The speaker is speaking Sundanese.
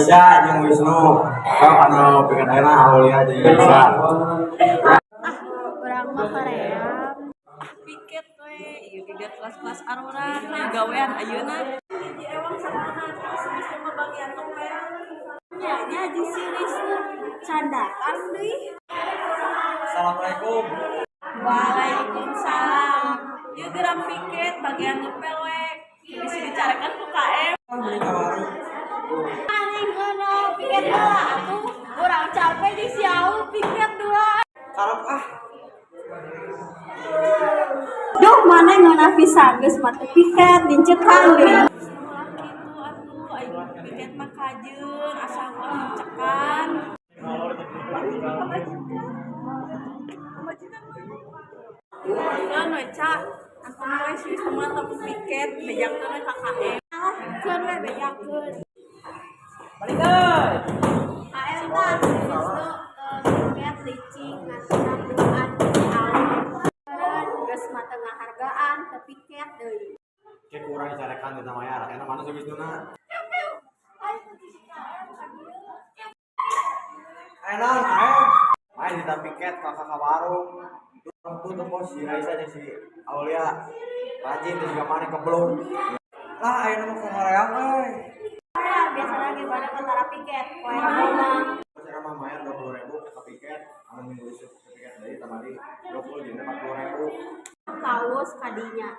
Raisa jeung Wisnu. Sok anu piket ayeuna Aulia jeung Raisa. Ah, urang mah hoream. Piket we, ieu ge kelas-kelas arurang gawean ayeuna. Hiji ewang sakola terus bisa mah bagian ngepel. Nya nya jeung si Wisnu candakan deui. Assalamualaikum. Waalaikumsalam. Ieu geura piket bagian ngepel we. Bisa dicarekan ku KM. Beli ka warung. Aneh ngeunah piket heula atuh. Urang capek jeung si Aul piket dua. Karep ah. Duh, mana ngeunah pisan geus mah teu piket dincekan deui. Ulah kitu atuh, aing piket mah kajeun asa ulah dincekan. Pamajikan. Pamajikan. Keun we, Ca. Antong we si Wisnu mah tong piket, bejakeun we ka KM. Ah, keun we bejakeun. Balik euy. KM tah si Wisnu piket licik ngasihna duaan si Aul. Keun geus mah teu ngahargaan teu piket deui. Cek urang dicarekan teh mayar. Enak mana si Wisnuna? Ayo si KM ka dieu. Eh naon KM? Main di piket ka ka warung. Tuh tuh bos si Raisa jeung si Aulia. Rajin terus juga mana keblong. Lah ayeuna mah hoream euy. Ya, biasa lagi pada tentara piket, poe Rebo mah. Bos mah mayar 20.000 ka piket, anu minggu isuk ke piket deui tambah deui 20 jadi 40.000. Kawas kadinya.